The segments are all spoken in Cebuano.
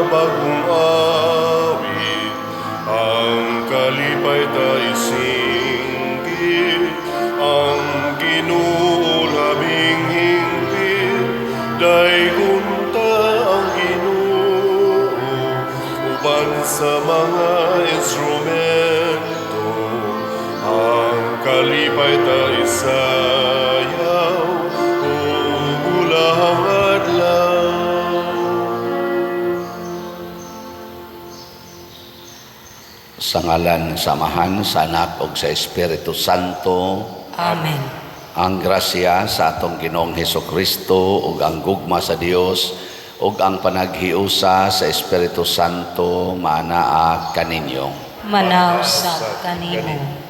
bagong awit, ang kalipay ta isinggit, ang Ginoo labing hingpit, daygon ta ang Ginoo, uban sa mga instrumento, ang kalipay ta isayaw, ug bulahang adlaw. Sa ngalan sa Amahan, sa Anak ug sa Espiritu Santo. Amen. Ang grasya sa atong Ginoong Heso Kristo ug ang gugma sa Dios ug ang panaghiusa sa Espiritu Santo maanaa kaninyo. Manaw sa kanimo.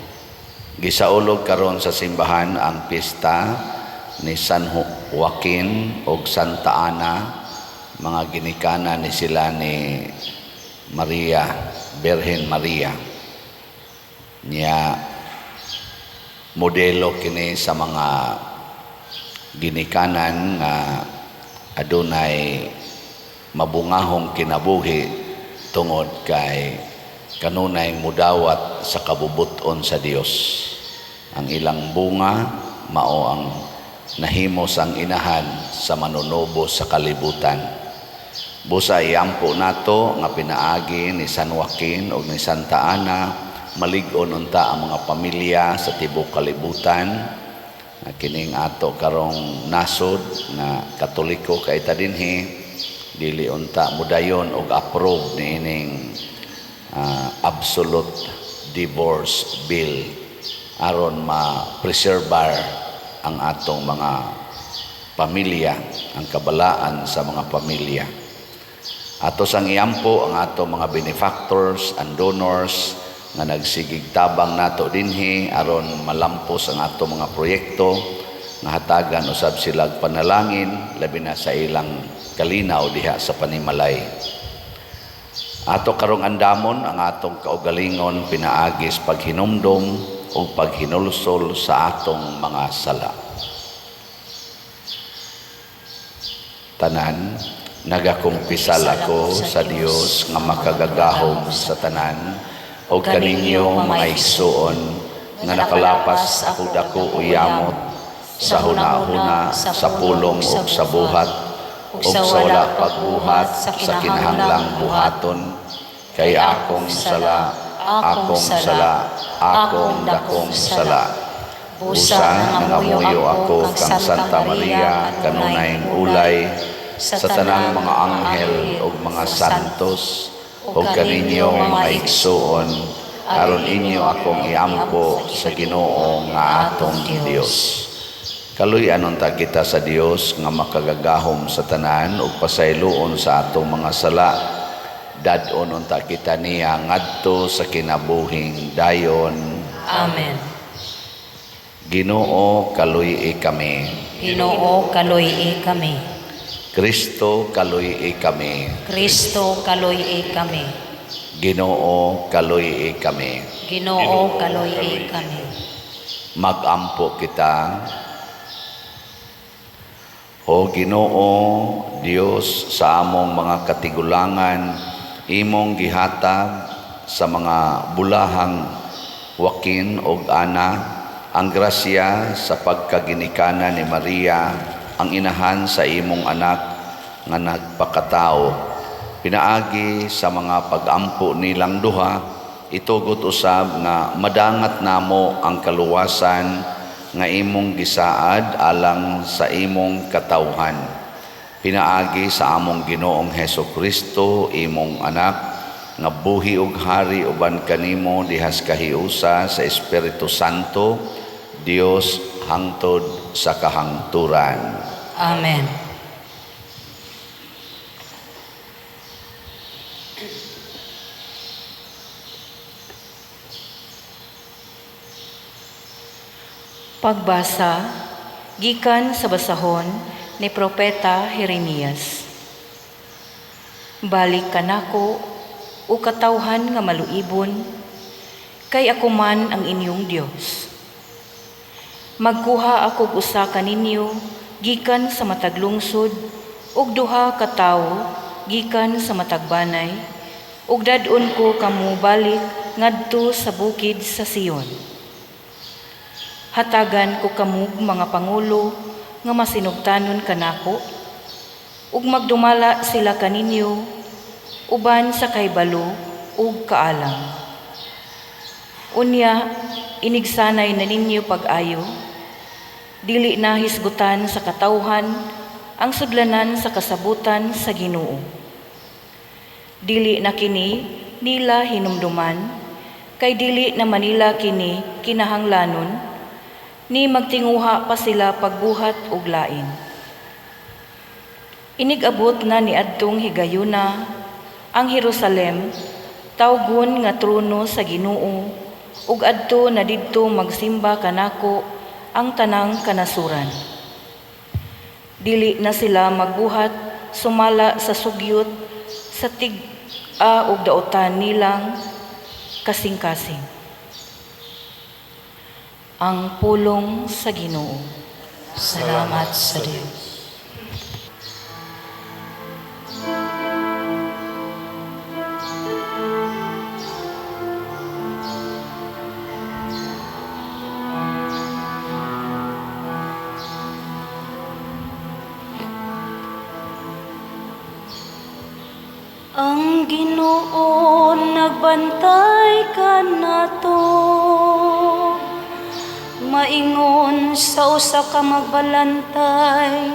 Gisaulog karon sa simbahan ang pista ni San Joaquin ug Santa Ana, mga ginikanan ni sila ni Maria, Birhen Maria. Nya modelo kini sa mga ginikanan nga adunay mabungahong kinabuhi tungod kay kanunay mudawat sa kabubuton sa Dios. Ang ilang bunga mao ang nahimo sang inahan sa manunubo sa kalibutan. Busa iampo nato nga pinaagi ni San Joaquin ug ni Santa Ana, malig-on unta ang mga pamilya sa tibuok kalibutan. Nga kining ato karong nasod nga Katoliko kay ta dinhi, dili unta mudayon og approve niining absolute divorce bill aron ma-preservar ang atong mga pamilya, ang kabalaan sa mga pamilya. Ato sang iampo ang ato mga benefactors and donors nga nagsigig tabang nato dinhi aron malampos ang ato mga proyekto, nga hatagan usab silag panalangin labi na sa ilang kalinaw diha sa panimalay. Ato karong andamon ang atong kaugalingon pinaagis paghinumdom o paghinulsol sa atong mga sala. Tanan, nagakumpisal ako sa Dios nga makagagahom sa tanan o kaninyo mga igsuon nga nakalapas ako dako o yamot sa hunahuna, sa pulong o sa buhat o sa wala pagbuhat sa kinahanglang buhaton, kay akong sala, akong sala, akong dakong sala. Busa nangamuyo ako kang Santa Maria, kanunay ulay, sa tanang mga anghel ug mga santos ug kaninyo mga igsuon, aron inyo akong iampo sa Ginoo nga atong Dios. Kaluy-an unta kita sa Dios nga makagagahom sa tanan ug pasayloon sa atong mga sala. Dad-on unta kita niya ngadto sa kinabuhing dayon. Amen. Ginoo, kaluy-i kami. Ginoo, kaluy-i kami. Kristo, kaluy-i kami. Kristo, kaluy-i kami. Ginoo, kaluy-i kami. Ginoo, kaluy-i kami. Magampo kita. O Ginoo, Dios sa among mga katigulangan, imong gihatag sa mga bulahang Joaquin og Ana ang grasya sa pagkaginikanan ni Maria, ang inahan sa imong anak nga nagpakatao. Pinaagi sa mga pag-ampo nilang duha, itugot usab nga madangat namo ang kaluwasan nga imong gisaad alang sa imong katawhan. Pinaagi sa among Ginoong Heso Kristo, imong anak, nga buhi ug hari uban kanimo dihas kahiusa sa Espiritu Santo, Dios hangtod sa kahangturan. Amen. Pagbasa gikan sa basahon ni Propeta Jeremias. Balik kanako o katawhan nga maluibon, kay ako man ang inyong Dios. Magkuha ako og usa kaninyo gikan sa matag lungsod ug duha ka tawo gikan sa matagbanay ug dad-on ko kamo balik ngadto sa bukid sa Sion. Hatagan ko kamo mga pangulo nga masinugtanon kanako ug magdumala sila kaninyo uban sa kahibalo ug kaalam. Unya inigsanay na ninyo pag-ayo, dili na hisgutan sa katawhan ang sudlanan sa kasabutan sa Ginoo. Dili na kini nila hinumduman, kay dili na manila kini kinahanglanon, ni magtinguha pa sila pagbuhat og lain. Inig-abot na niadtong higayuna ang Jerusalem tawgon nga trono sa Ginoo, ug adto na didto magsimba kanako ang tanang kanasuran. Dili na sila magbuhat sumala sa sugyot sa tig-a ug daotan nilang kasing-kasing. Ang pulong sa Ginoo. Salamat sa Dios. Ang Ginoo nagbantay kanato, maingon sa usa ka magbalantay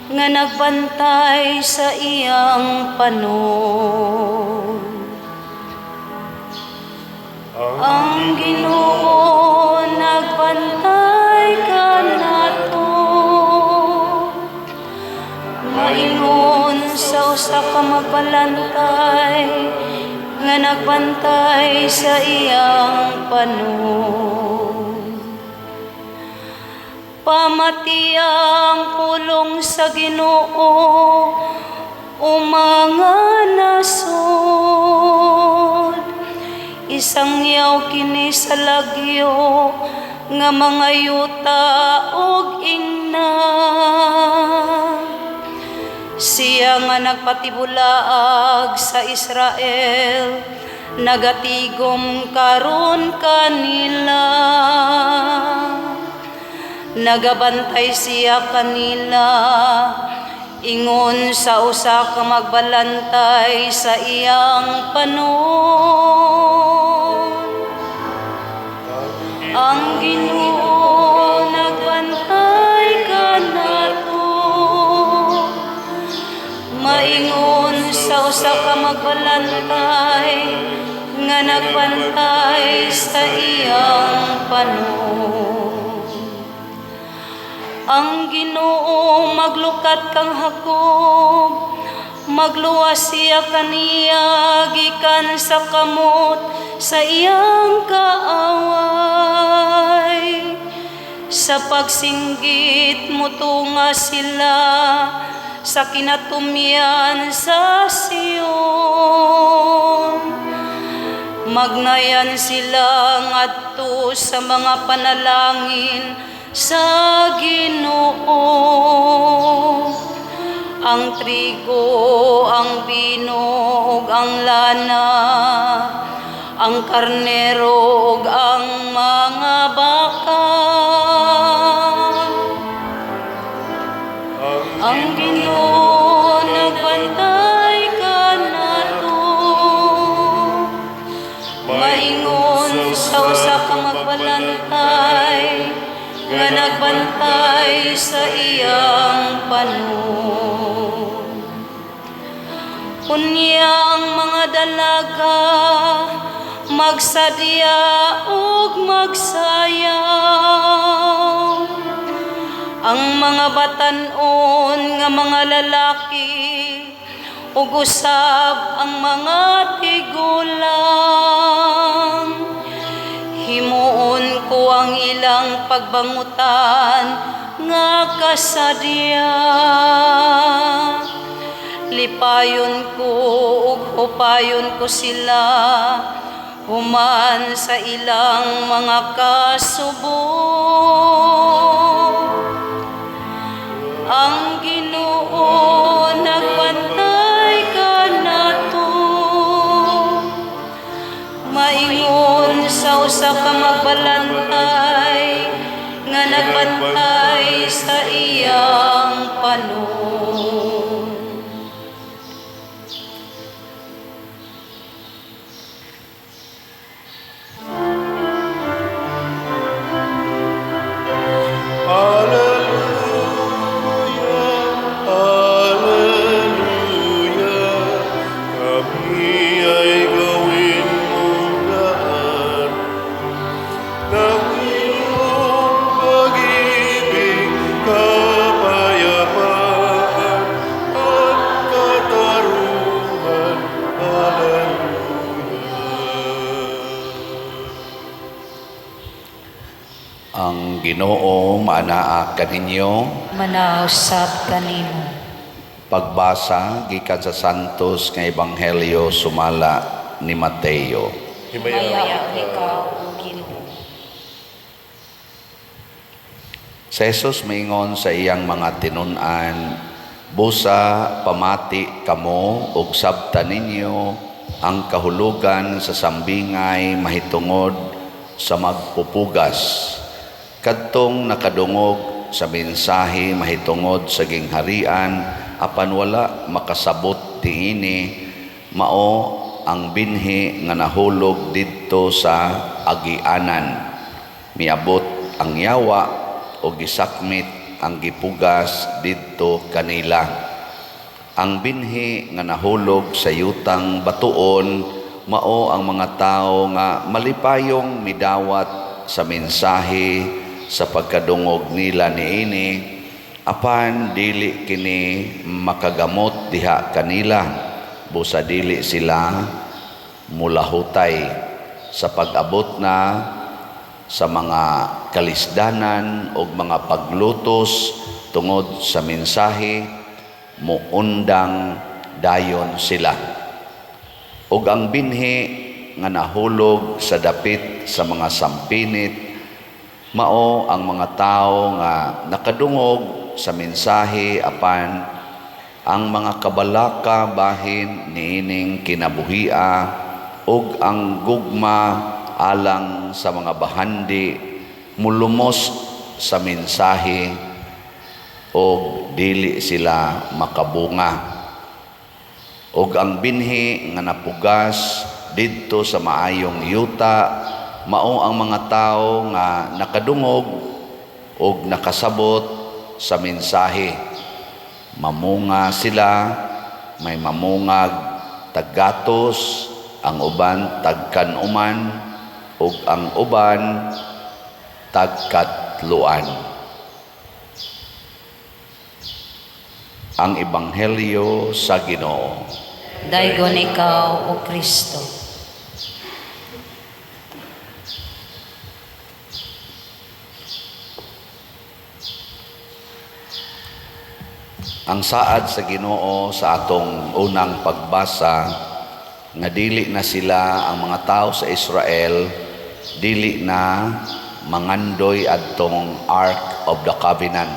nga nagbantay sa iyang panon. Ang Ginoo nagbantay kanato, maingon sa usa ka magbalantay nga nagbantay sa iyang panon. Pamati ang pulong sa Ginoo, o mga nasod. Isangyaw kini sa lagyo nga mga yuta og ingna. Siya nga nagpatibulaag sa Israel, nagatigom karon kanila. Nagabantay siya kanila, ingon sa usa ka magbalantay sa iyang panon. Ang Ginoo nagbantay kanato, maingon sa usa ka magbalantay nga nagbantay sa iyang panon. Ang Ginoo maglukat kang Jacob, magluwas siya kaniya gikan sa kamot sa iyang kaaway. Sa pagsinggit mutunga sila sa kinatumyan sa Sion. Magnayan sila ngadto sa mga panalangin sa Ginoo. Ang trigo, ang bino, ug ang lana, ang karnero ug ang mga baka. Ang Ginoo nagbantay kanato, maingon sa usa ka magbalantay nga nagbantay sa iyang panon. Unya ang mga dalaga magsadya ug magsayaw, ang mga batan-on nga mga lalaki ug usab ang mga tigulang. Himuon ko ang ilang pagbangutan nga kasadya. Lipayon ko ug hupayon ko sila human sa ilang mga kasubo. Ang Ginoo nagbantay. Usa ka magbalantay nga nagbantay sa iyang panon. Alleluia, Alleluia, kami ay gawin mong daan ng iyong pag-ibig, kapayapaan at katarungan. Alleluia. Ang Ginoo maanaa kaninyo. Manaa usab kanimo. Pagbasa gikan sa Santos nga Ebanghelyo sumala ni Mateo. Himayaon ikaw, O Ginoo. Si Jesus miingon sa iyang mga tinun-an, "Busa pamati kamo ug sabta ninyo ang kahulugan sa sambingay mahitungod sa magpupugas. Kadtong nakadungog sa mensahe mahitungod sa gingharian apan wala makasabot niini, mao ang binhi nga nahulog didto sa agianan. Miabot ang yawa o gisakmit ang gipugas didto kanila. Ang binhi nga nahulog sa yutang batuon mao ang mga tawo nga malipayong midawat sa mensahe sa pagkadungog nila niini, apan dili kini makagamot diha kanila, busa dili sila mulahutay. Sa pag-abot na sa mga kalisdanan o mga paglutos tungod sa mensahe, muundang dayon sila. Ug ang binhi nga nahulog sa dapit sa mga sampinit, mao ang mga tawo nga nakadungog sa mensahe apan ang mga kabalaka bahin niining kinabuhia ug ang gugma alang sa mga bahandi mulumos sa mensahe og dili sila makabunga. Ug ang binhi nga napugas didto sa maayong yuta mao ang mga tawo nga nakadungog og nakasabot sa mensahe. Mamunga sila, may mamungag taggatos, ang uban tagkanuman, ug ang uban tagkatluan." Ang Ebanghelyo sa Ginoo. Daygon ikaw, O Kristo. Ang saad sa Ginoo sa atong unang pagbasa nga dili na sila ang mga tao sa Israel, dili na mangandoy adtong Ark of the Covenant.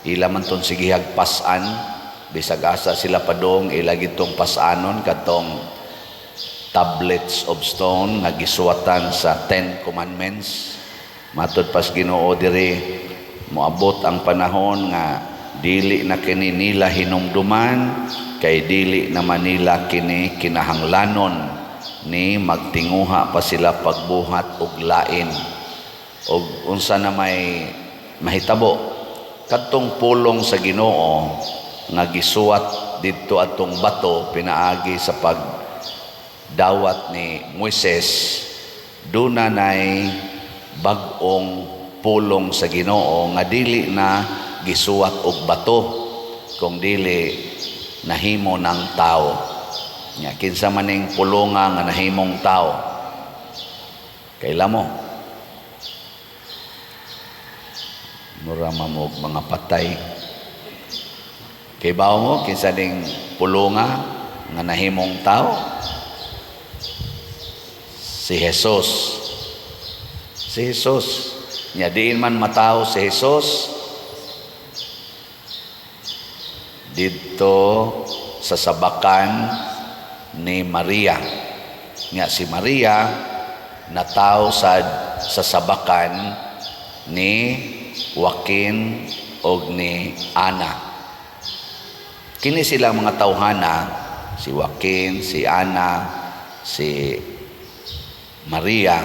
Ila man ton sigihag pasan, bisag asa sila padung ila gitong pasanon katong tablets of stone nga gisuwatan sa 10 Commandments. Matud pas Ginoo diri, moabot ang panahon nga dili na kini nila hinumduman, kay dili na manila kini kinahanglanon ni magtinguha pa sila pagbuhat og lain. Og unsa na may mahitabo kadtong pulong sa Ginoo nga gisuwat didto atong bato pinaagi sa pagdawat ni Moises, duna nay bag-ong pulong sa Ginoo nga dili na gisuwat og bato kung dili nahimo ng tao. Nya kinsa man ning pulonga nga nahimong tao? Kaila mo? Mura mamog mga patay. Kay bawo mo kinsa ning pulonga nga nahimong tao? Si Jesus. Si Jesus. Nya diin man matawo si Jesus didto sa sabakan ni Maria. Nga si Maria Nataw sa sabakan ni Joaquin og ni Ana. Kini sila mga tawhana, si Joaquin, si Ana, si Maria,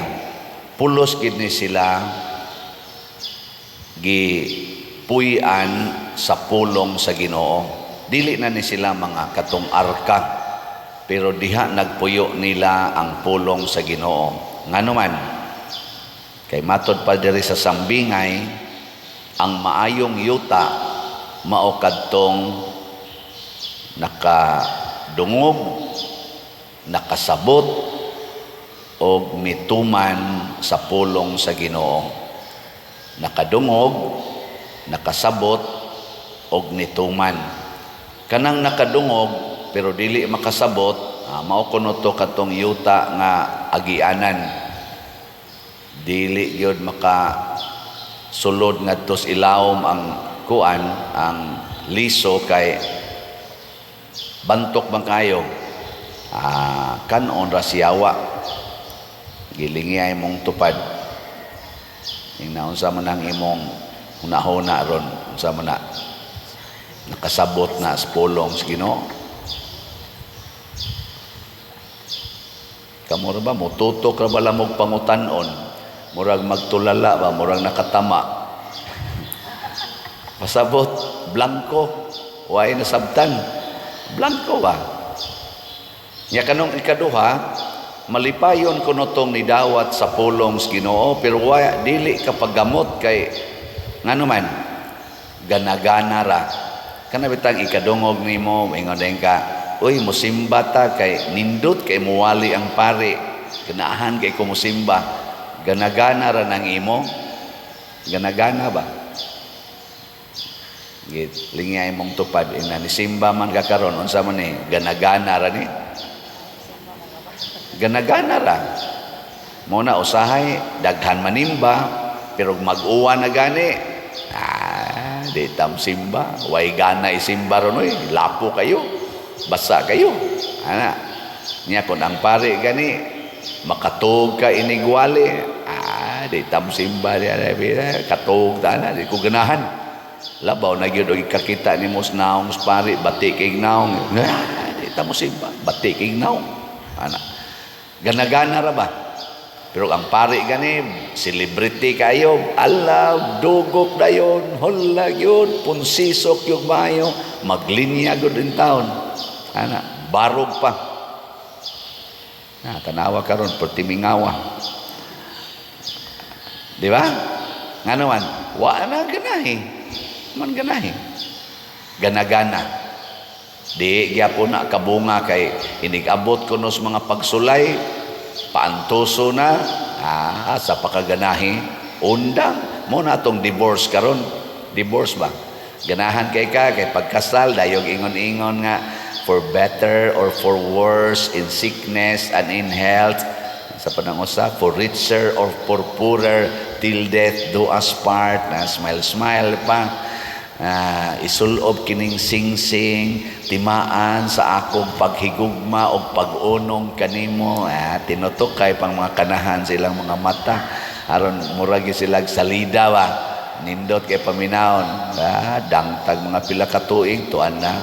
pulos gid ni sila gipuy-an sa pulong sa Ginoo. Dili na ni sila mga katong arka, pero diha nagpuyo nila ang pulong sa Ginoo. Ngano man, kay matod pa diri sa sambingay, ang maayong yuta mao kadtong nakadungog, nakasabot og mituman sa pulong sa Ginoo. Nakadungog, nakasabot og nituman. Kanang nakadungog pero dili makasabot, mao kuno to katong yuta nga agianan. Dili gyud maka sulod ngadto sa ilawom ang kuan, ang liso, kay bantok man kayo. Kanon ra siyawa. Gilingiyay mong tupad. Ing unsa man ang imong hunahuna ron, unsa man na nakasabot na sa pulong sa Ginoo. Kamo ra ba motutok ra ba lamog pangutan-on? Murag magtulala ba, murag nakatama. Pasabot, blanko, way nasabtan. Blanko ba? Nya kanong ikaduha, malipayon kuno tong nidawat sa pulong sa Ginoo, pero wa dili ka paggamot kay ngano man, ganagana ra. Kana bitang ikadungog nimo, maingon din ka, "Uy, musimba ta kay nindot kay muwali ang pare. Ganahan kay ko musimba." Ganagana ra nang imo. Ganagana ba? Git lingay mong tupad ina nisimba man ka karon, unsa man ni, ganagana ra ni. Ganagana ra. Mo na usahay daghan manimba pero mag-uwa na gani. Di tam simba, way gana isimba ron oy, lapo kayo. Basa kayo. Ana. Nya kun ang pare gani makatug ka inigwali, di tam simba di ana katug ta na, di ko ganahan. Labaw na gyud og ikakita nimo sa naong sa pare, bati kay naong. Di ta mo simba, bati kay naong. Ana. Ganagana ra ba? Pero ang pare gani, celebrity kayo, ala, dugok dayon, hola yun, punsisok yung mayo, maglinya gud in town. Ana, barog pa. Na, tanawa karon pertimingawa. Di ba? Ngano man, wa na ganahi. Man ganahi. Ganagana. Di gyapon na kabunga kay inig-abot kuno sa mga pagsulay, paantuso na, sa pakaganahi, undang mo na atong divorce karon. Divorce ba? Ganahan kay ka kay pagkasal dayog ingon-ingon nga for better or for worse, in sickness and in health, sa panangusa, for richer or for poorer, till death do us part. Na smile smile pa. Isulob kining singsing timaan sa akong paghigugma o pag-unong kanimo. Tinutukay pang mga kanahan silang mga mata aron murag sila salida ba, nindot kay paminawon. Dangtag mga pila ka tuig, tuan na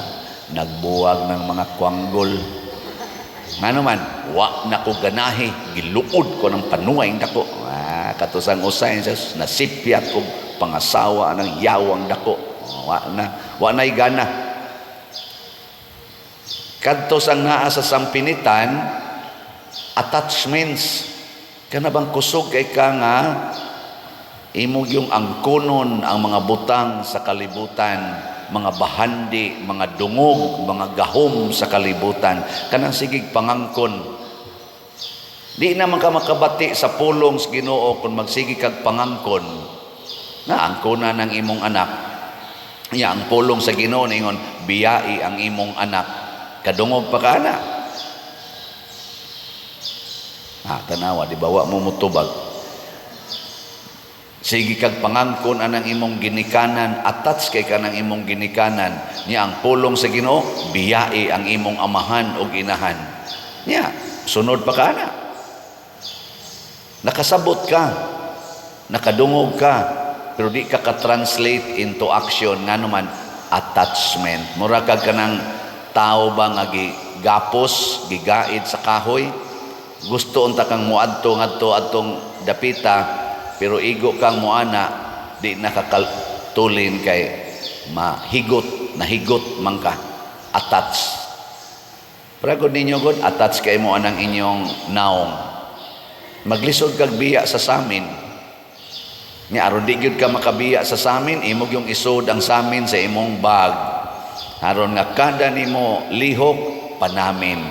nagbuwag ng mga kwanggol. Ngano man, wa na ko ganahi, giluod ko ng panuay dako. Katusang usay nasipyat ko pangasawa ng yawang dako. Wa na, wa na'y gana. Kadto sang naa sa sampinitan, attachments. Kana bang kusog kay ka nga imong yung angkonon ang mga butang sa kalibutan, mga bahandi, mga dungog, mga gahom sa kalibutan. Kanang sigig pangangkon. Di naman ka makabati sa pulong sa Ginoo kung magsige kag pangangkon. Na angkona ng imong anak. Ya, ang pulong sa Ginoo ningon, biyai ang imong anak. Kadungog pa ka ana. Tanawa, di ba wa mo mutubag. Sige kag pangangkon anang imong ginikanan, attach kay kanang imong ginikanan. Nya ang pulong sa Ginoo, biyai ang imong amahan o ginahan. Nya, sunod pa ka ana. Nakasabot ka, nakadungog ka, pero di ka ka-translate into action. Ngano man? Attachment. Mura ka kanang tao ba nga gigapos, gigaid sa kahoy. Gusto unta kang muadto ngadto adtong dapita, pero igo kang muana, di nakakatulin kay mahigot, nahigot man ka. Attach. Pero gud ninyo gud, attach kay mo anang inyong naong. Maglisod kag biya sa samin. Nya aron di gyud ka makabiya sa samin, imo gyung isod ang samin sa imong bag. Aron nga kada nimo lihok, panamin.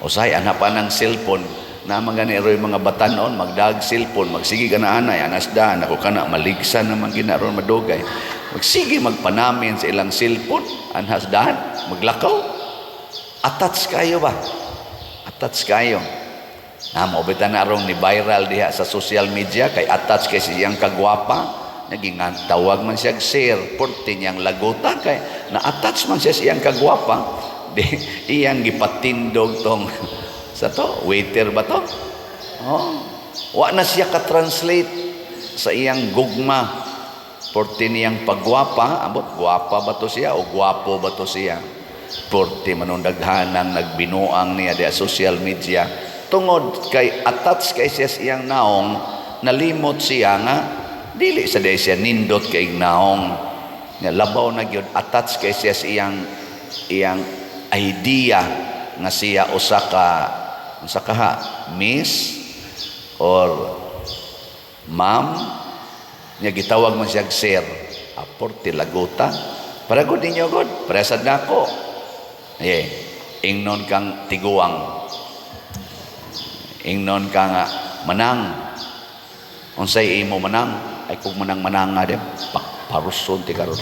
Usay ana pa ng cellphone na mga gani roy mga batanon magdag cellphone, magsige ka na anay anas daan ako kana maligsan naman gina ron madugay. Magsige magpanamin sa ilang cellphone anhas daan maglakaw. Attach kayo ba? Attach kayo. Na mo bitaw na arong ni viral diha sa social media kay attach kay siyang kagwapa, naging tawag man siya sir, porte niyang laguta kay na-attach man siya sa iyang kagwapa. Di iyang gipatindog tong sa to, waiter ba to? Oh. Wa na siya ka-translate sa iyang gugma. Porte niyang pagwapa, ambot gwapa ba to siya o gwapo ba to siya? Porte manundaghanang nagbinuang niya diha social media. Tungod kay attach kay siya sa iyang naong, nalimot siya nga dili sa day siya nindot kay naong. Nga labaw na gyud attach kay siya sa iyang idea nga siya usa ka, unsa ka ha, miss or ma'am, nya gitawag man siya sir, aporte laguta. Para gud ninyo gud, presad nako. Eh, ingnon kang tiguang. Ingnon ka nga manang. Unsay imo manang? Ay kung manang mananga di paruson ti karon.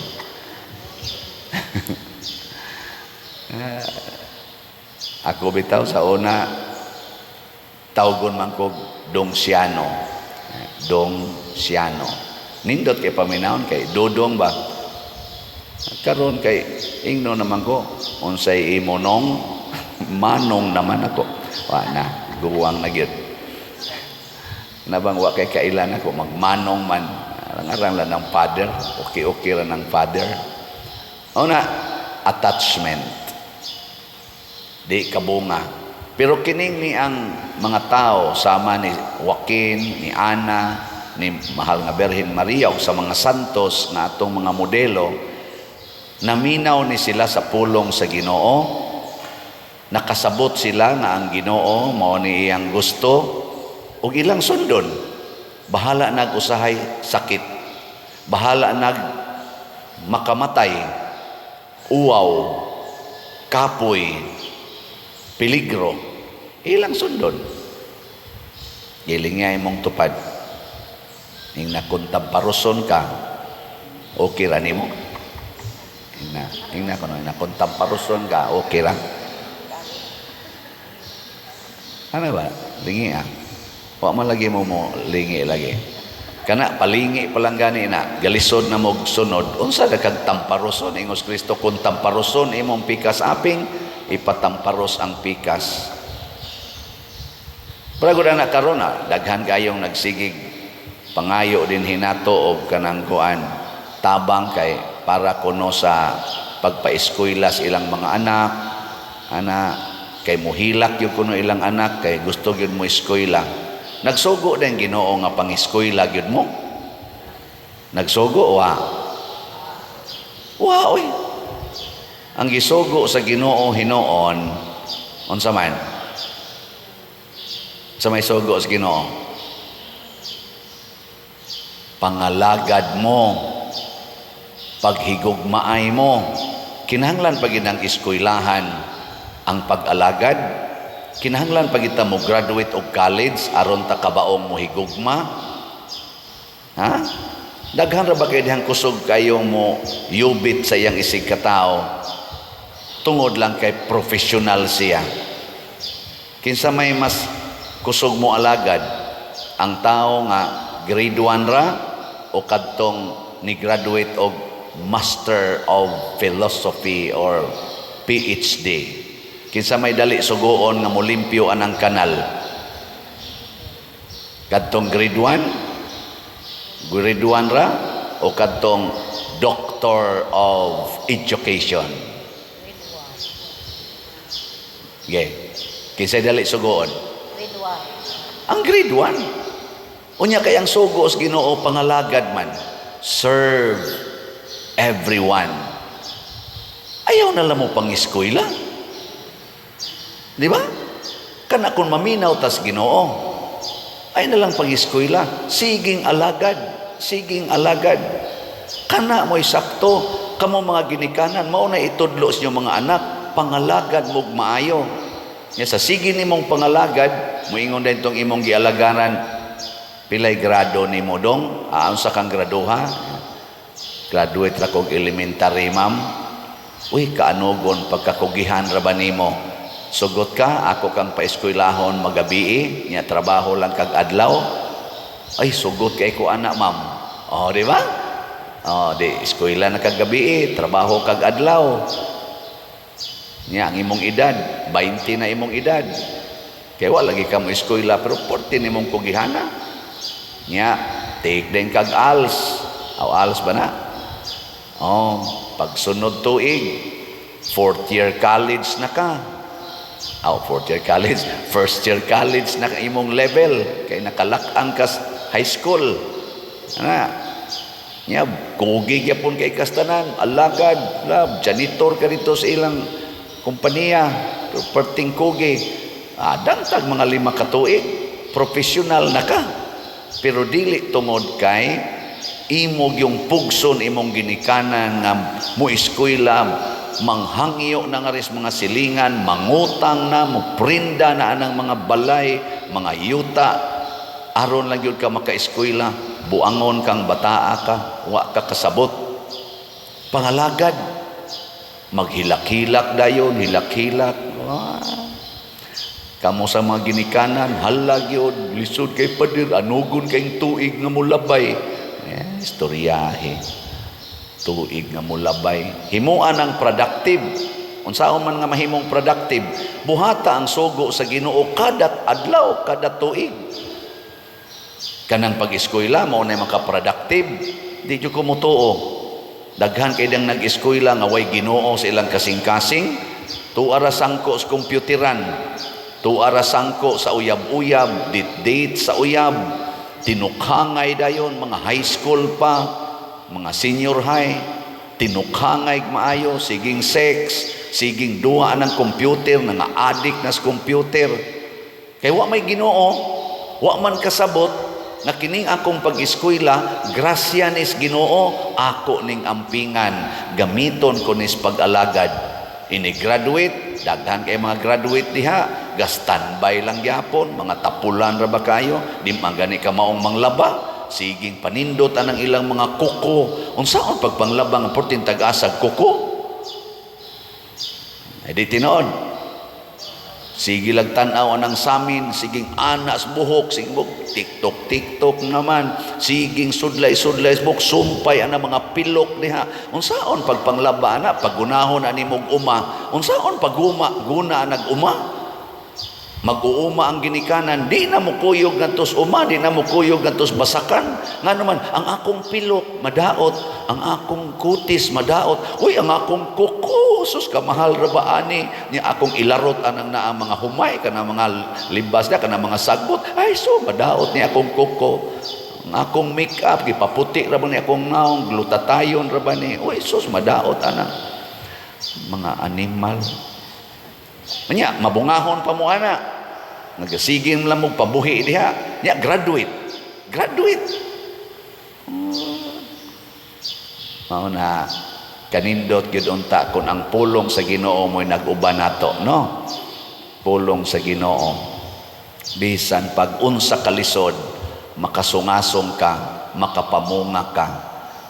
Ako bitaw sa una tawgon man kog Dong Siano. Dong Siano. Nindot kay paminawon kay Dodong ba? Karon kay ingno naman ko unsay imo nong manong naman ako. Wa na, guwang na gyud. Nabang wa kay kailan ako magmanong man. Arang-arang lang ng father, okay-okay ra ng father. Una, attachment. Di kabunga. Pero kining ni ang mga tao sama ni Joaquin, ni Ana, ni Mahal nga Birhen Maria o sa mga santos na atong mga modelo, naminaw ni sila sa pulong sa Ginoo. Nakasabot sila nga ang Ginoo mao ni iyang gusto ug ilang sundon. Bahala nag usahay sakit, bahala nag makamatay, uwaw, kapoy, peligro, ilang sundon. Giling nga imong tupad. Ing nakuntamparoson ka, okay ra nimo. Ing na kuno nakuntamparoson ka, okay ra. Ano ba? Lingi ah. Wa man lagi mo mo lingi lagi. Kana palingi pa lang gani na galisod na mo sunod. Unsa ka kag tamparoson ingos Kristo kung tamparoson imong pikas aping ipatamparos ang pikas. Pero gud na karon na daghan kayong nagsigig pangayo din hinato og kanang kuan tabang kay para kuno sa pagpaeskwela sa ilang mga anak, ana kay muhilak gyud kuno ilang anak kay gusto gyud mo eskwela. Nagsugo din Ginoo nga pangeskwela gyud mo. Nagsugo wa. Wa oy. Ang gisugo sa Ginoo hinuon unsa man? Sa may sugo sa Ginoo, pangalagad mo, paghigugmaay mo. Kinahanglan pa gid ang eskwelahan ang pag-alagad. Kinahanglan pa kita mo graduate og college aron ta kabaong mo higugma. Ha? Daghan ra ba kay dihang kusog kayo mo yubit sa iyang isig katao tungod lang kay professional siya. Kinsa may mas kusog mo alagad, ang tao nga grade 1 ra o kadtong ni graduate og Master of Philosophy or PhD? Kinsa may dali sugoon nga molimpyo anang kanal? Kadtong grade 1? Grade 1 ra o kadtong Doctor of Education? Okay. Kinsay dali sugoon? Grade 1. Ang grade 1. Unya kay ang sugo sa Ginoo pangalagad man. Serve everyone. Ayaw na lang mo pang eskwela. Di ba? Kana kung maminaw tas Ginoo. Ay na lang pang eskwela. Siging alagad. Siging alagad. Kana mo'y sakto. Kamo mga ginikanan, mao na itudlo sa inyong mga anak, pangalagad mo'g maayo. Nya sa sige nimong pangalagad, moingon din tong imong gialagaran, pilay grado nimo dong? Ah, unsa kang graduha? Graduate ra kog elementary, ma'am. Uy, kaanugon pagkakugihan ra ba nimo? Sugot ka, ako kang paeskwelahon magabii, nya trabaho lang kag adlaw. Ay, sugot kay ko ana, ma'am. Oh, di ba? Oh, di eskwela na kag gabii, trabaho kag adlaw. Nya ang imong edad, 20 na imong edad. Kay wala lagi ka mo eskwela pero 14 nimong kugihana. Nya, take din kag ALS. Aw, ALS ba na? Oh, pagsunod tuig, fourth year college na ka. Aw, fourth year college, first year college na ka imong level kay nakalak-ang ka high school. Ana. Nya, kugi gyapon kay kastanan, alagad, lab, janitor ka dito sa ilang kompanya, pero perting kugi. Ah, dangtag mga 5 ka tuig, professional na ka. Pero dili tungod kay imog yung pugson imong ginikanan nga mo eskwela, manghangyo na nga ris mga silingan, mangutang na, moprinda na anang mga balay, mga yuta, aron lang gyud ka makaeskwela, buangon kang bataa ka, wa ka kasabot. Pangalagad, maghilak-hilak dayon, hilak-hilak. Ah. Kamo sa mga ginikanan, halag yun, lisod kay pader, anugon kayong tuig nga mulabay. Eh, istoryahe. Tuig nga mulabay. Himuan ang productive. Unsaon man nga mahimong productive, buhata ang sugo sa Ginoo kada adlaw, kada tuig. Kanang pag-eskwela mao na maka-productive, di jud ko motuo. Daghan kay dang nag-eskwela nga way Ginoo sa ilang kasing-kasing, tuara sangko sa kompyuteran, tuara sangko sa uyab-uyab, date-date sa uyab, tinukhangay dayon mga high school pa, mga senior high, tinukhangay maayo, siging sex, siging duha ng computer, nga addict na sa computer. Kay wa may Ginoo, wa man kasabot nga kining akong pag-eskwela, grasya nis Ginoo, ako ning ampingan, gamiton ko nis pag-alagad. Ini graduate, daghan kay mga graduate diha, ga standby lang gyapon, mga tapulan ra ba kayo, di man gani ka maong manglaba, siging panindot anang ilang mga kuko. Unsaon pagpanglaba nga portin tag-asag kuko? Ay di tinuod. Sige lang tan-aw anang samin, siging anas buhok, siging buhok, tiktok tiktok naman, siging sudlay sudlay buhok, sumpay ana mga pilok diha. Unsaon pagpanglaba ana, paggunahon ani mog uma, unsaon paguma guna nag uma? Mag-uuma ang ginikanan, di na mo kuyog ngadtos uma, di na mo kuyog ngadtos basakan. Nga naman, ang akong pilok madaot, ang akong kutis madaot. Uy, ang akong kuko, sus kamahal ra ba ani? Nya akong ilarot anang naa mga humay kana mga libas na kana mga sagbot. Ay so madaot ni akong kuko. Ang akong makeup gipaputi ra ba ni akong naong, glutatayon ra ba ni? Uy, sus madaot anang mga animal. Nya, mabungahon pa mo ana. Nagasigin lang mo pabuhi diha. Nya, graduate. Graduate. Mao na kanindot gyud unta kun ang pulong sa Ginoo mo'y nag-uban nato, no? Pulong sa Ginoo. Bisan pag unsa kalisod, makasungasong ka, makapamunga ka.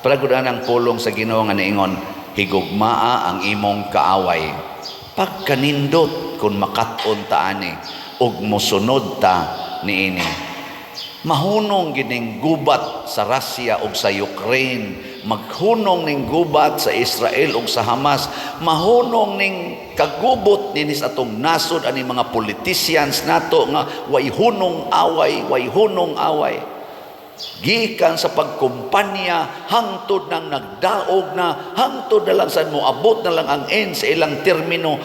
Pero gud ang pulong sa Ginoo nga niingon, higugmaa ang imong kaaway. Pagkanindot kung makat-on ta ani ug mosunod ta niini. Mahunong gining gubat sa Russia ug sa Ukraine, maghunong ning gubat sa Israel ug sa Hamas, mahunong ning kagubot niini sa atong nasod ani mga politicians nato nga way hunong away, way hunong away. Gikan sa pagkumpanya hangtod nang nagdaog na, hangtod na lang sa mo abot na lang ang end sa ilang termino,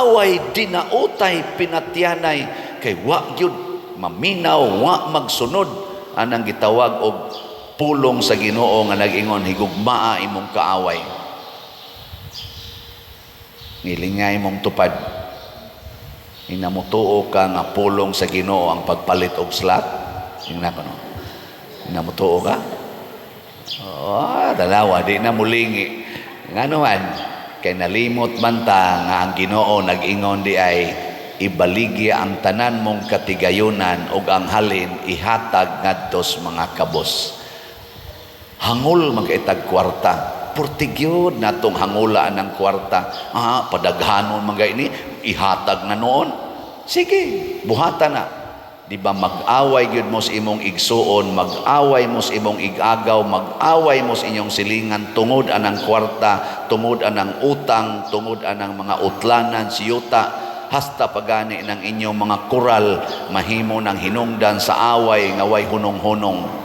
away dinautay pinatyanay, kay wa gyud maminaw, wa magsunod anang gitawag og pulong sa Ginoo nga nag-ingon, "Higugmaa imong kaaway." Ngilingay mong tupad. Inamutuo ka nga pulong sa Ginoo ang pagpalit og slot? Ingna ko, no? Inamutuo ka? Oh, dalawa, di na mulingi. Ngano man, kay nalimot man ta nga ang Ginoo nag-ingon di ay ibaligya ang tanan mong katigayunan ug ang halin ihatag ngadto sa mga kabos. Hangol magkaitag kwarta. Purtigyod natong hangulaan ng kwarta. Ah, padaghanon man ini, ihatag na noon. Sige, buhata na. Di ba mag-away gyud mo sa imong igsuon, mag-away mo sa imong igagaw, mag-away mo sa inyong silingan tungod anang kwarta, tungod anang utang, tungod anang mga utlanan sa yuta, hasta pagani ng inyong mga kural mahimo ng hinungdan sa away nga way hunong-hunong.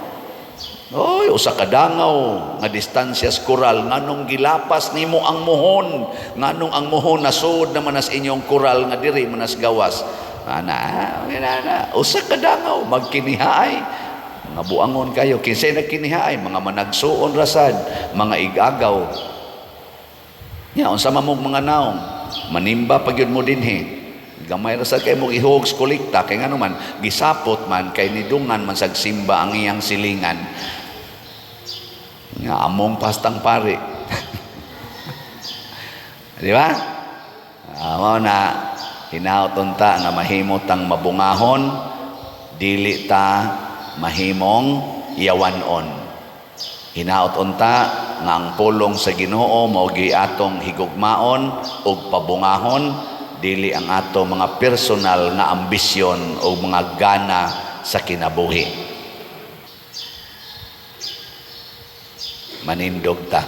Oy, usa ka dangaw nga distansya sa kural, nganong gilapas nimo ang muhon, nganong ang muhon nasud naman nas inyong kural nga diri man nas gawas. Ana, ana, ana, usa ka dangaw magkinihaay. Mga buangon kayo, kinsay nagkinihaay, mga managsuon rasad, mga igagaw. Nya unsa man mong mga naong, manimba pa gyud mo dinhi. Gamay ra sad kay mong ihog sa kolekta kay ngano man gisapot man kay nidungan man sag simba ang iyang silingan. Nga among pastang pari. Di ba? Mao na hinaot unta nga mahimo tang mabungahon, dili ta mahimong yawanon. Hinaot unta nga ang pulong sa Ginoo mao gi atong higugmaon ug pabungahon, dili ang ato mga personal nga ambisyon o mga gana sa kinabuhi. Manindog ta.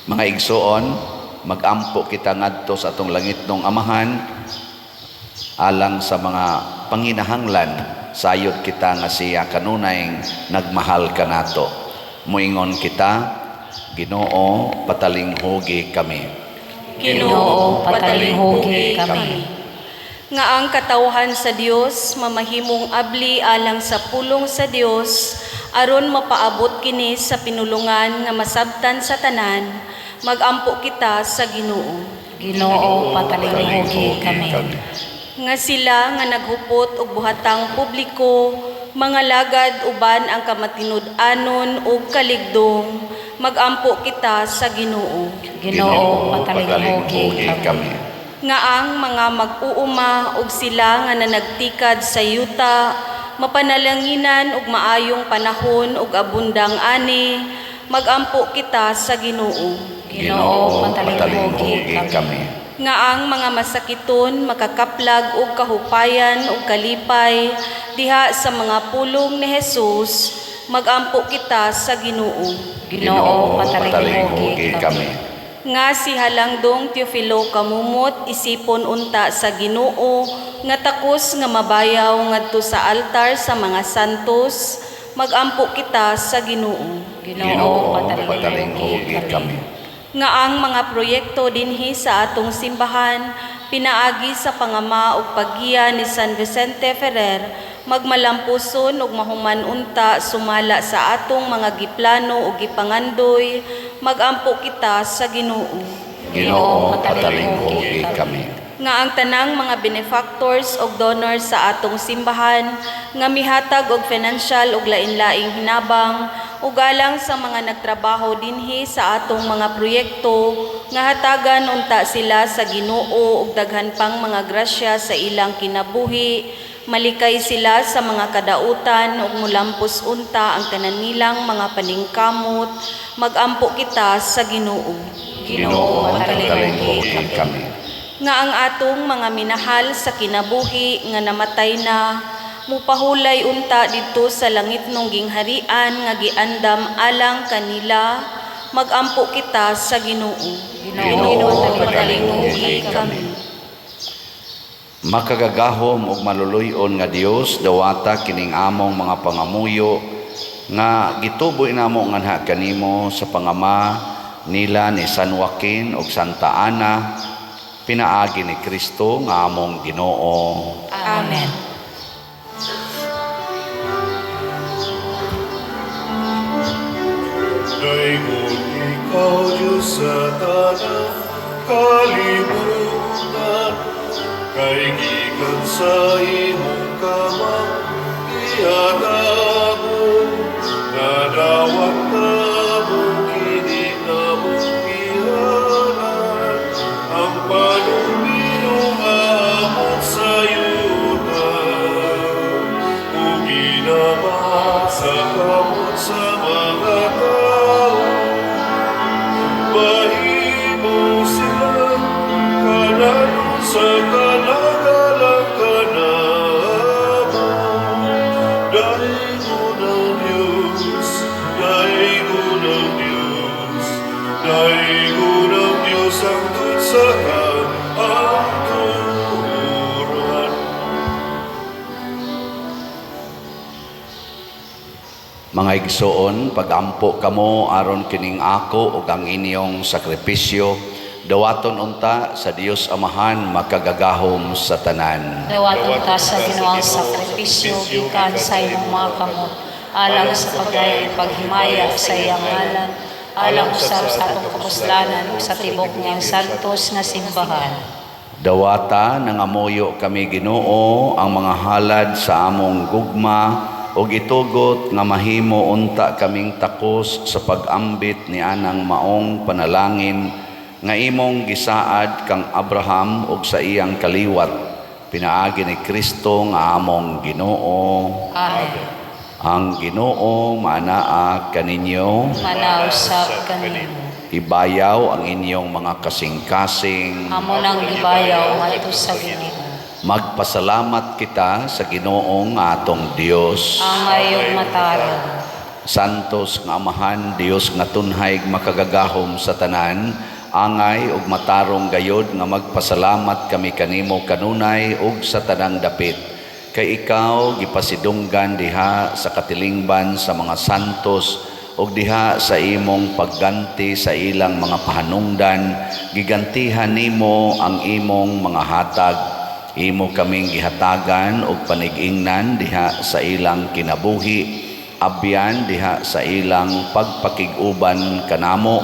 Mga igsoon, magampo kita ngadto sa atong langitnong Amahan alang sa mga panginahanglan, sayod kita nga siya kanunay nagmahal kanato. Moingon kita, Ginoo, patalinghugi kami. Ginoo, patalinghugi kami. Nga ang katawhan sa Dios mamahimong abli alang sa pulong sa Dios aron mapaabot kini sa pinulungan nga masabtan sa tanan, magampo kita sa Ginoo. Ginoo, patalinghugi kami. Nga sila nga naghupot og buhatang publiko mga lagad uban ang kamatinud-anon ug kaligdong, magampo kita sa Ginoo. Ginoo, patalinghugi kami. Nga ang mga mag-uuma ug sila nga nanagtikad sa yuta mapanalanginan og maayong panahon ug abundang ani, magampo kita sa Ginoo. Ginoo, patalinghugi kami. Nga ang mga masakiton makakaplag og kahupayan ug kalipay diha sa mga pulong ni Jesus, magampo kita sa Ginoo. Ginoo, patalinghugi kami. Nga si Halangdong Teofilo Camomot isipon unta sa Ginoo nga takos nga mabayaw ngadto sa altar sa mga santos, magampo kita sa Ginoo. Ginoo, patalinghugi kami. Nga ang mga proyekto dinhi sa atong simbahan pinaagi sa pangama ug paggiya ni San Vicente Ferrer magmalampuson ug mahuman unta sumala sa atong mga giplano ug gipangandoy, magampo kita sa Ginoo. Ginoo, patalinghugi kami. Nga ang tanang mga benefactors ug donors sa atong simbahan nga mihatag og financial ug lain-laing hinabang ug alang sa mga nagtrabaho dinhi sa atong mga proyekto nga hatagan unta sila sa Ginoo ug daghan pang mga grasya sa ilang kinabuhi, malikay sila sa mga kadautan ug mulampos unta ang tanan nilang mga paningkamot, magampo kita sa Ginoo. Ginoo, patalinghugi kami. Nga ang atong mga minahal sa kinabuhi nga namatay na mupahulay unta didto sa langitnong gingharian nga giandam alang kanila. Magampo kita sa Ginoo. Ginoo, patalinghugi kami. Makagagahom ug maluluy-on nga Dios, dawata kining among mga pangamuyo nga gituboy namo nganha kanimo sa pangama nila ni San Joaquin ug Santa Ana, pinaagi ni Kristo nga among Ginoo. Amen. Daygon ikaw, Diyos, sa tanang kalibutan, kay gikan sa imong kamang gihatagong, nadawat namo kini among gihalad, ang panulino nga among sayutan, ug ginama sa kamot sa mga tao. Mahimo sila kananon sa kalagalang kanamo. Daigo ng Diyos, daigo ng Diyos, daigo ng Diyos ang sa kaanturan. Mga igsoon, pagampo kamo aron kining ako ug ang inyong sakripisyo, dawaton unta sa Dios Amahan makagagahom sa tanan. Dawaton ta sa Ginoo ang sakripisyo gikan sa imong mga kamot, alang sa pagdayeg paghimaya sa iyang ngalan, alang usab sa atong kapuslanan ug sa tibok niyang santos nga simbahan. Dawata nangamuyo kami Ginoo ang mga halad sa among gugma ug itugot nga mahimo unta kaming takos sa pag-ambit ni anang maong panalangin nga imong gisaad kang Abraham ug sa iyang kaliwat, pinaagi ni Kristo nga among Ginoo. Amen. Ang Ginoo maanaa kaninyo. Manausab kanimo. Ibayaw ang inyong mga kasing-kasing. Amo nang gibayaw ngadto sa Ginoo. Magpasalamat kita sa Ginoong atong Dios. Angay ug matarong. Santos nga Amahan, Dios nga tunhay makagagahom sa tanan, angay ug matarong gayod nga magpasalamat kami kanimo kanunay ug sa tanang dapit. Kay ikaw gipasidunggan diha sa katilingban sa mga santos ug diha sa imong pagganti sa ilang mga pahanungdan, gigantihan nimo ang imong mga hatag. Imo kaming gihatagan og panig-ingnan diha sa ilang kinabuhi, abyan diha sa ilang pagpakig-uban kanamo,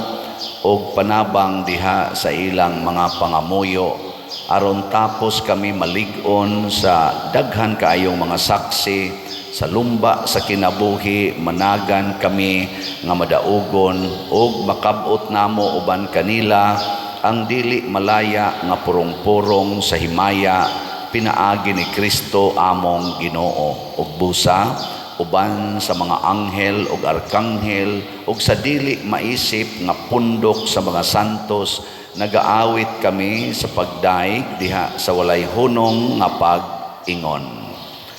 og panabang diha sa ilang mga pangamuyo, aron tapos kami malig-on sa daghan kaayong mga saksi sa lumba sa kinabuhi, managan kami nga madaugon ug makab-ot namo uban kanila ang dili malaya nga purong-purong sa himaya, pinaagi ni Kristo among Ginoo. Ug busa uban sa mga anghel ug arkanghel ug sa dili maisip nga pundok sa mga santos, nagaawit kami sa pagdaig diha sa walay hunong nga pag-ingon.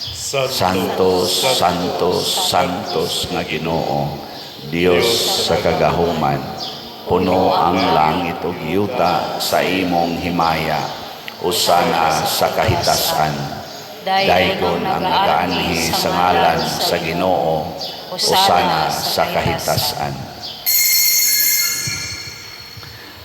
Santos, Santos, Santos nga Ginoo, Dios sa kagahuman, puno ang langit ug yuta sa imong himaya. Usana sa kahitasan. Daygon ang nagaanhi sa ngalan sa Ginoo. Usana sa kahitasan.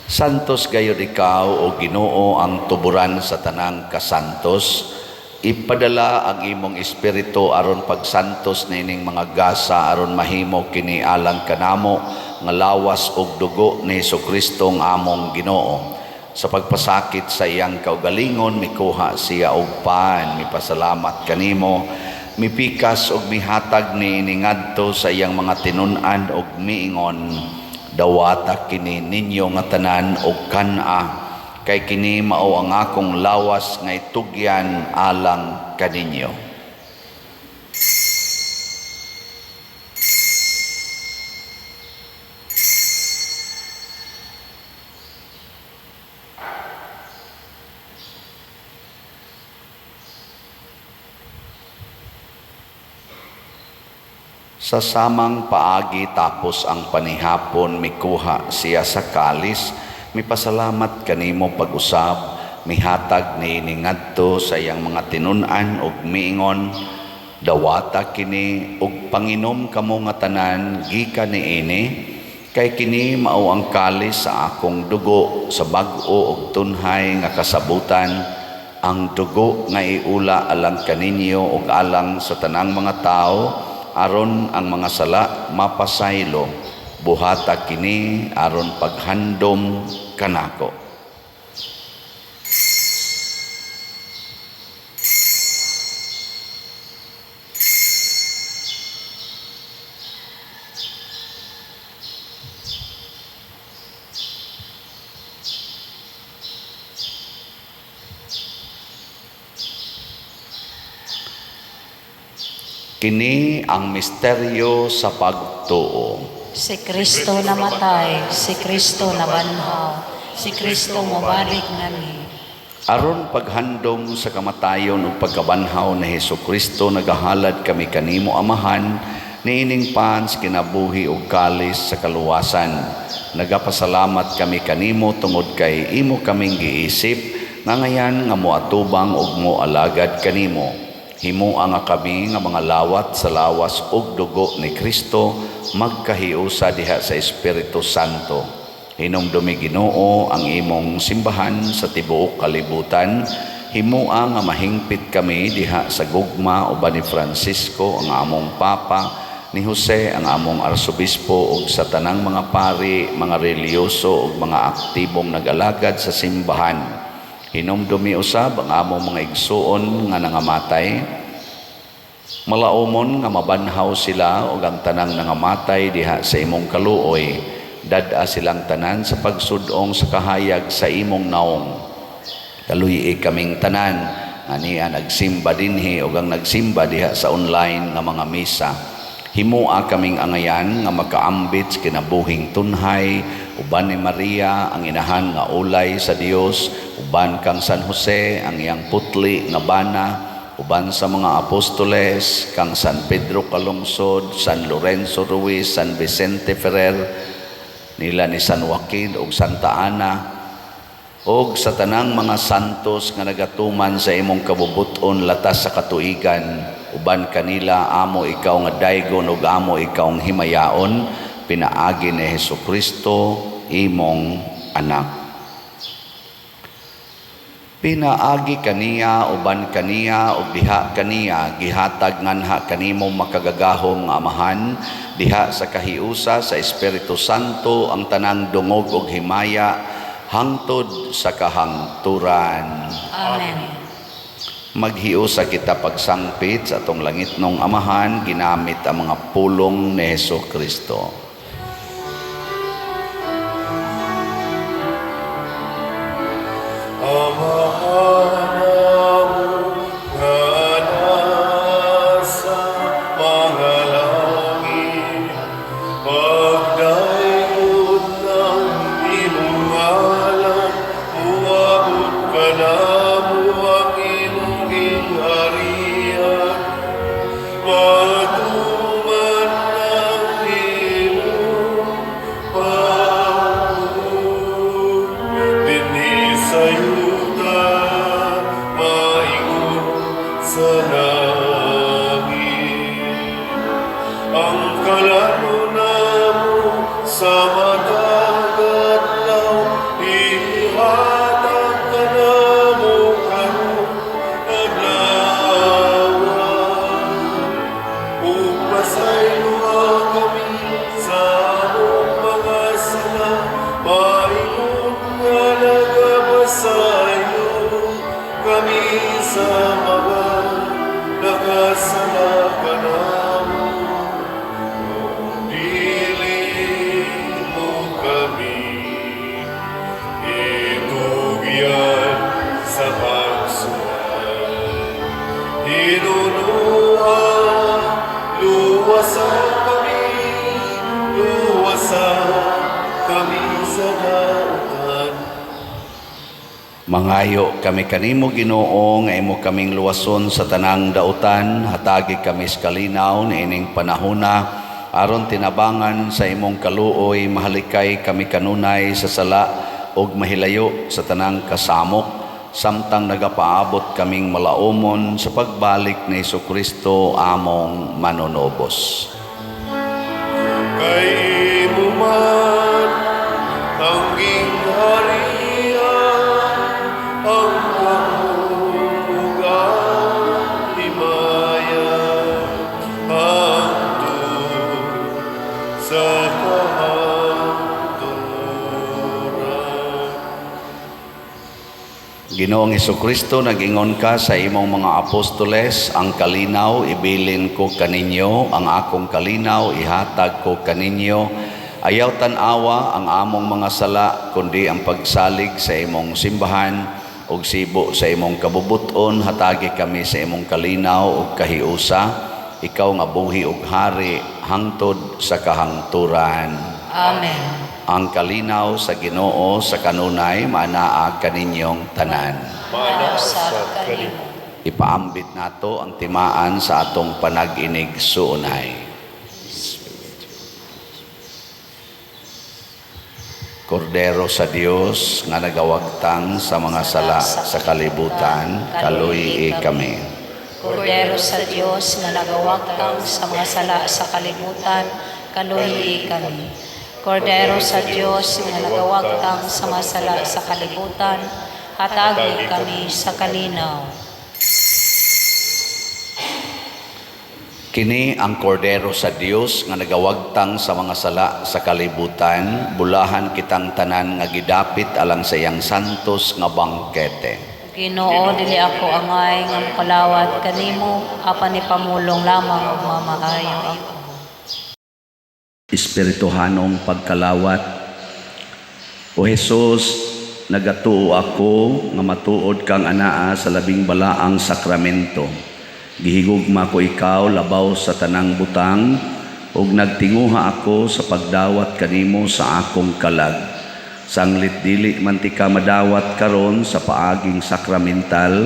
Santos gayud ikaw o Ginoo ang tuburan sa tanang kasantos. Ipadala ang imong espiritu aron pagsantos niining mga gasa aron mahimo kini alang kanamo nga lawas ug dugo ni Hesukristo nga among Ginoo. Sa pagpasakit sa iyang kaugalingon mikuha siya og pan, mipasalamat kanimo, mipikas og mihatag niini ngadto sa iyang mga tinun-an og miingon, dawata kini ninyo nga tanan og kan-a, kay kini mao ang akong lawas nga itugyan alang kaninyo. Sa samang paagi, tapos ang panihapon, mikuha siya sa kalis, mipasalamat kanimo pag-usab, mihatag niini ngadto sa iyang mga tinun-an ug miingon, "Dawata kini ug panginom kamo nga tanan gikan niini, kay kini mao ang kalis sa akong dugo sa bag-o ug tunhay nga kasabutan, ang dugo nga iula alang kaninyo ug alang sa tanang mga tawo aron ang mga sala mapasaylo. Buhata kini aron paghandom kanako." Kini ang misteryo sa pagtuo. Si Kristo namatay, si Kristo nabanhaw, si Kristo mobalik nganhi. Aron paghandom sa kamatayon ug pagkabanhaw ni Hesus Kristo, nagahalad kami kanimo, Amahan, niining pan sa kinabuhi ug kalis sa kaluwasan. Nagapasalamat kami kanimo tungod kay imo kaming giisip nga ngayan nga moatubang ug moalagad kanimo. Himoa nga kami nga mga lawat sa lawas ug dugo ni Kristo magkahiusa diha sa Espiritu Santo. Hinumdumi, Ginoo, ang imong simbahan sa tibuok kalibutan. Himoa nga mahingpit kami diha sa gugma uban ni Francisco ang among Papa, ni Jose ang among Arsobispo ug sa tanang mga pari, mga relihiyoso ug mga aktibong nag-alagad sa simbahan. Hinumdumi usab ang among mga igsuon nga nangamatay. Malaumon nga mabanhaw sila ug ang tanang nangamatay diha sa imong kaluoy. Dad-a silang tanan sa pagsud-ong sa kahayag sa imong naong. Kaluy-i kaming tanan nga niya nagsimba dinhi ug ang nagsimba diha sa online nga mga misa. Himoa kaming angayan nga makaambit sa kinabuhing tunhay uban ni Maria ang inahan nga ulay sa Dios, uban kang San Jose ang iyang putli nga bana, uban sa mga apostoles kang San Pedro Calungsod, San Lorenzo Ruiz, San Vicente Ferrer, nila ni San Joaquin ug Santa Ana, og sa tanang mga santos nga nagatuman sa imong kabubut-on latas sa katuigan. Uban kanila amo ikaw nga daygon ug amo ikaw nga himayaon pinaagi ni Hesus Kristo imong anak. Pinaagi kaniya, uban kaniya ug diha kaniya, gihatag nganha kanimo makagagahom nga Amahan diha sa kahiusa sa Espiritu Santo ang tanang dungog ug himaya hangtod sa kahangturan. Amen. Maghiusa kita pagsangpit sa atong langitnong Amahan ginamit ang mga pulong ni Hesus Kristo. Amahan namo nga nasa mga langit, pagdaygon ang imong ngalan, muabot kanamo ang imong gingharian, matuman ang imong pagbuot dinhi sa yuta maingon sa langit. Ang kalan-on namo sa matag adlaw ihatag kanamo karong adlaw. Ug pasayloa kami sa among mga sala, maingon nga nagapasaylo kami sa mga nakasala kanamo. Dili mo kami itugyan sa pagsuway. Hinunua, luwasa kami, luwasa kami sa dautan. Mangayo kami kanimo, Ginoo, nga imo kaming luwason sa tanang dautan, hatagi kami sa kalinaw niining panahona aron tinabangan sa imong kaluoy mahalikay kami kanunay sa sala ug mahilayo sa tanang kasamok samtang nagapaabot kaming malaumon sa pagbalik ni Kristo among manunubos. Kay imo man ang gingharian, ang gahom ug ang himaya, hangtod sa kahangturan. Ginoong Kristo, nag-ingon ka sa imong mga apostoles, "Ang kalinaw ibilin ko kaninyo, ang akong kalinaw ihatag ko kaninyo. Ayaw tan-awa ang among mga sala, kundi ang pagsalig sa imong simbahan ug sibo sa imong kabubuton, hatagi kami sa imong kalinaw ug kahiusa, ikaw nga buhi ug hari hangtod sa kahangturan." Amen. Ang kalinaw sa Ginoo sa kanunay maanaa kaninyong tanan. Maanaa sad kanimo. Ipaambit nato ang timaan sa atong panag-inig-suunay. Kordero sa Dios nga nagawagtang sa mga sala sa kalibutan, kaluy kami. Kordero sa Dios nga nagawagtang sa mga sala sa kalibutan, kaluy kami. Kordero sa Dios nga nagawagtang sa mga sala sa kalibutan, hatagi kami sa kalinaw. Kini ang Kordero sa Dios nga nagawagtang sa mga sala sa kalibutan, bulahan kitang tanan nga gidapit alang sa iyang santos nga bangkete. Ginoo, dili ako angay nga mokalawat kanimo, apan ipamulong lamang ug mamaayo ako. Espirituhanong pagkalawat. O Jesus, nagatuo ako nga matuod kang anaa sa labing balaang sakramento. Gihigugma ko ikaw labaw sa tanang butang ug nagtinguha ako sa pagdawat kanimo sa akong kalag. Sanglit dili man tika madawat karon sa paaging sakramental,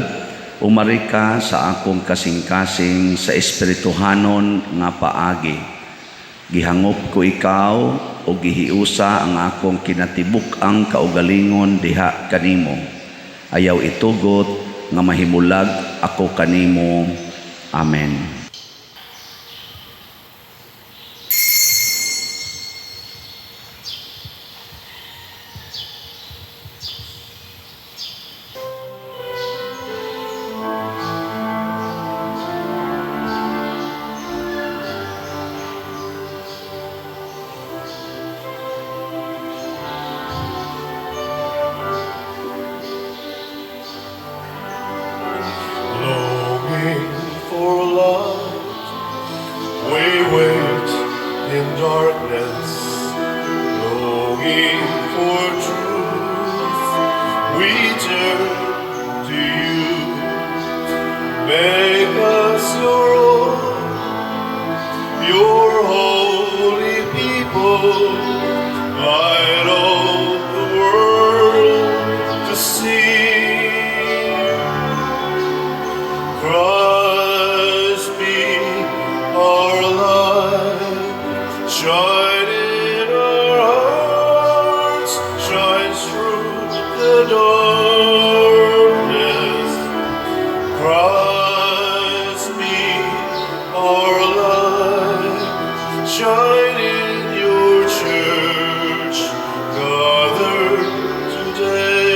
umari ka sa akong kasing-kasing sa espirituhanon nga paagi. Gihangop ko ikaw o gihiusa ang akong kinatibuk-ang kaugalingon diha kanimo. Ayaw itugot nga mahimulag ako kanimo. Amen. Longing for light, we wait in darkness. Longing for truth, we turn to you. Make us your own, your holy people, light of the world to see. Christ be our light, shine in our hearts, shine through the darkness. Christ be our light, shine in your church, gathered today.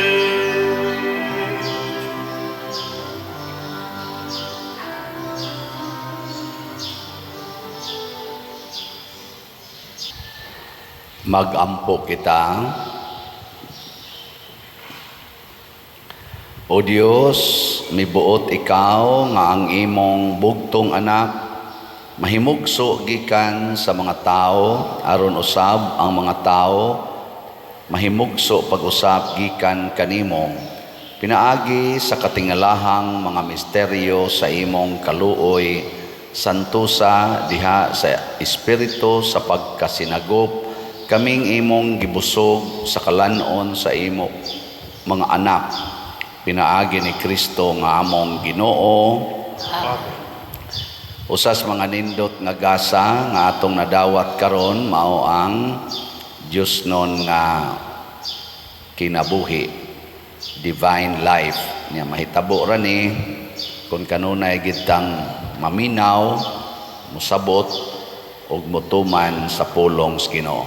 Magampo kita. O Dios, mibuot ikaw nga ang imong bugtong anak mahimugso gikan sa mga tao aron usab ang mga tao mahimugso pag-usab gikan kanimo pinaagi sa katingalahang mga misteryo sa imong kaluoy. Santusa diha sa espiritu sa pagkasinagop kaming imong gibusog sa kalanon sa imo mga anak. Pinaagi ni Kristo nga among Ginoo. Amen. Usas mga nindot nga gasa nga atong nadawat karon mao ang Diyosnon nga kinabuhi, divine life. Nya mahitabo ra ni kung kanunay gid tang maminaw, musabot ug mutuman sa pulong sa Ginoo.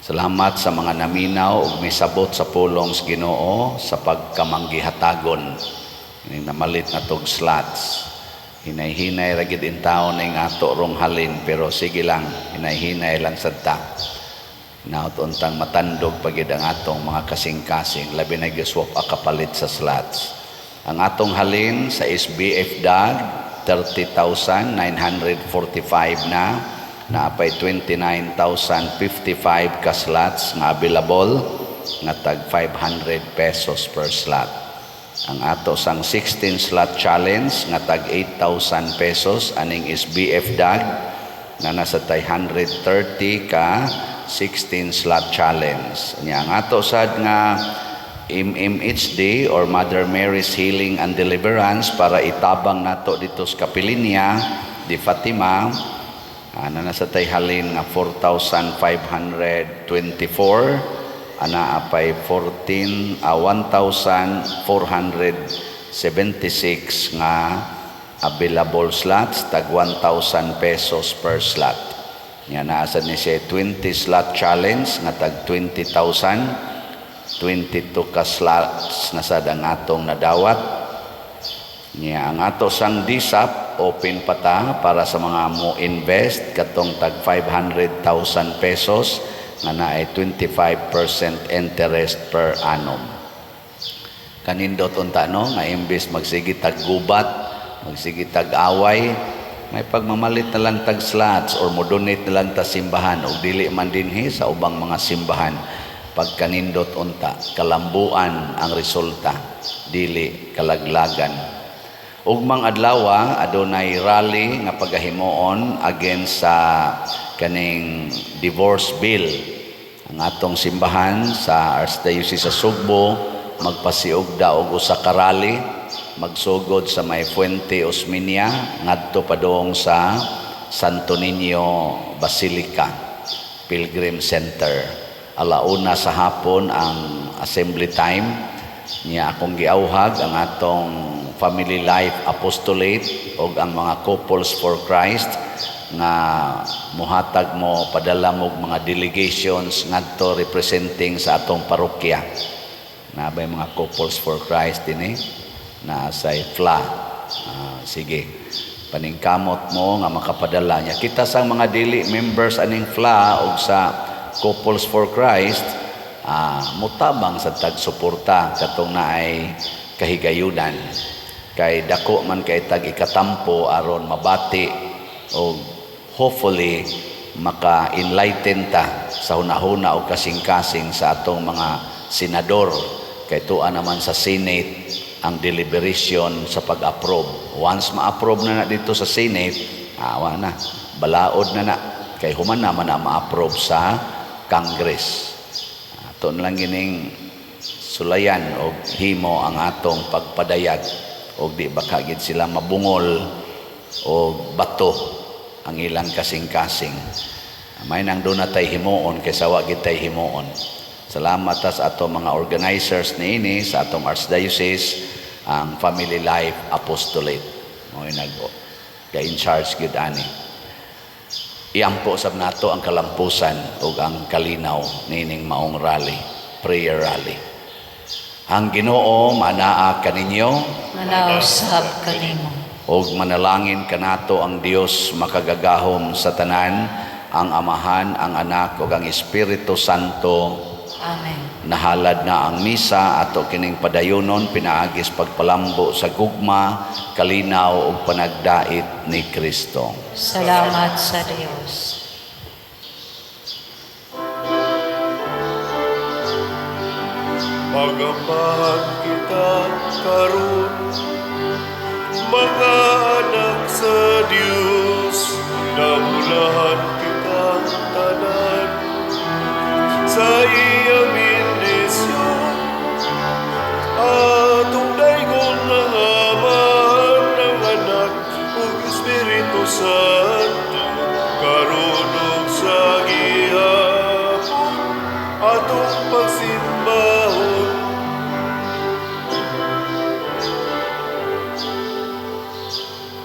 Salamat sa mga naminaw ug misabot sa pulong sa Ginoo sa pagkamanggihatagon. Ini namalit na tog slots. Hinay-hinay ra gid intawon ning ato rong halin, pero sige lang, hinay-hinay lang sad ta. Naot untang matandog pa gid ang atong mga kasing-kasing, labi na gyud swap kapalit sa slots. Ang atong halin sa SBF DAG 30,945 na, naapay 29,055 ka slots nga available nga tag 500 pesos per slot. Ang ato sang 16 slot challenge nga tag 8,000 pesos aning SBF DAG na nasa tay 130 ka 16 slot challenge. Nya ang ato sad nga MMHD or Mother Mary's Healing and Deliverance para itabang nato dito sa Kapilinya di Fatima, ana nasa tay halin nga 4,524, ana apay 14 1,476 nga available slots, tag 1,000 pesos per slot. Nya naa sad ni siya 20 slot challenge nga tag 20,000, 22 ka slots na sad ang atong nadawat. Nya ang ato sang DSAP, open pa ta para sa mga mo invest katong tag 500,000 pesos nga naay 25% interest per annum. Kanindot unta, no, nga imbes magsige tag gubat, magsige tag away, may pagmamalit na lang tag slots or mo donate na lang ta simbahan og dili man dinhi sa ubang mga simbahan. Pagkanindot unta, kalambuan ang resulta, dili kalaglagan. Ugmang adlaw adunay rally nga pagahimuon against sa kaning divorce bill. Ang atong simbahan sa Archdiocese sa Sugbo magpasiugda og usa ka rally, magsugod sa may Fuente Osmeña ngadto padung sa Santo Niño Basilica Pilgrim Center. Alauna sa hapon ang assembly time. Niya akong giawhag ang atong Family Life Apostolate og ang mga Couples for Christ nga muhatag mo padala mo mga delegations ngadto representing sa atong parokya. Naa bay mga Couples for Christ dinhi na sa FLA? Sige, paningkamot mo nga makapadala niya. Kita sa mga dili members aning FLA og sa Couples for Christ, mutabang sa tagsuporta katong naay kahigayunan, kay dako man kay tag ikatampo aron mabati og hopefully maka-enlighten ta sa hunahuna o kasing-kasing sa atong mga senador, kay tuwa naman sa Senate ang deliberation sa pag-approve. Once ma-approve na na dito sa Senate, awa na, balaod na na kay human naman na ma-approve sa Congress. Ato na lang gining sulayan og himo ang atong pagpadayag og di baka gid sila mabungol og bato ang ilang kasing-kasing. May nang doon na tay himuon kaysa wa gid tay himuon. Salamat ta sa ato mga organizers niini sa atong Archdiocese, ang Family Life Apostolate. Mo nag ga in charge gid ani. Iampo sab nato ang kalampusan ug ang kalinaw nining maong rally, prayer rally. Ang Ginoo manaa kaninyo. Manaa usab kanimo. Ug manalangin kanato ang Dios makagagahom sa tanan, ang Amahan, ang Anak ug ang Espiritu Santo. Amen. Nahalad na ang misa, ato kining padayunon pinaagis pagpalambo sa gugma, kalinaw ug panagdait ni Kristo. Salamat sa Dios. Magampahan kita karon, mga anak sa Dios, namulahan kita tanan sa iyang bendisyon. At Santo, karon ug sa gihapon, atong pagsimba.